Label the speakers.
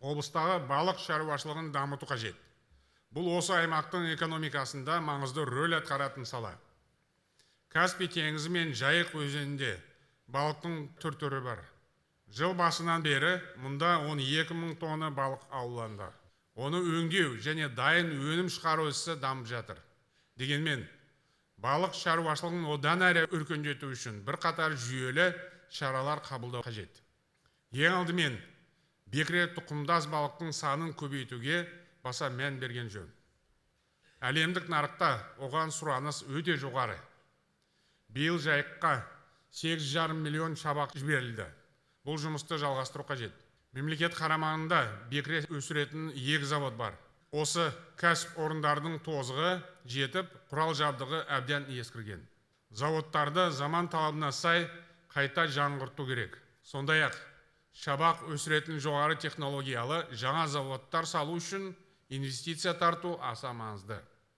Speaker 1: Облыстағы балық шаруашылығын дамыту қажет. Бұл осы аймақтың экономикасында маңызды рөл атқаратын сала. Каспий теңізі мен Жайық өзенінде балықтың түр-түрі бар. Жыл басынан бері мұнда 12 мың тонна балық ауланды. Оны өңдеу және дайын өнім шығару ісі дамып жатыр. Дегенмен, балық шаруашылығын одан әрі өркендету үшін бірқатар жүйелі шаралар қабылдау қажет. Ең алдымен, бекіре тұқымдас балықтың санын көбейтуге баса мән берген жөн. Әлемдік нарықта оған сұраныс өте жоғары. Биыл Жайыққа 8,5 миллион шабақ жіберілді. Бұл жұмысты жалғастыру қажет. Мемлекет қарамағында бекіре өсіретін екі завод бар. Осы кәсіпорындардың тозығы жетіп, құрал жабдығы әбден ескірген. Заводтарды заман талабына сай қайта жаңғырту керек. Сондай-ақ, шабақ өсіретін жоғары технологиялы жаңа заводтар салу үшін инвестиция тарту аса маңызды.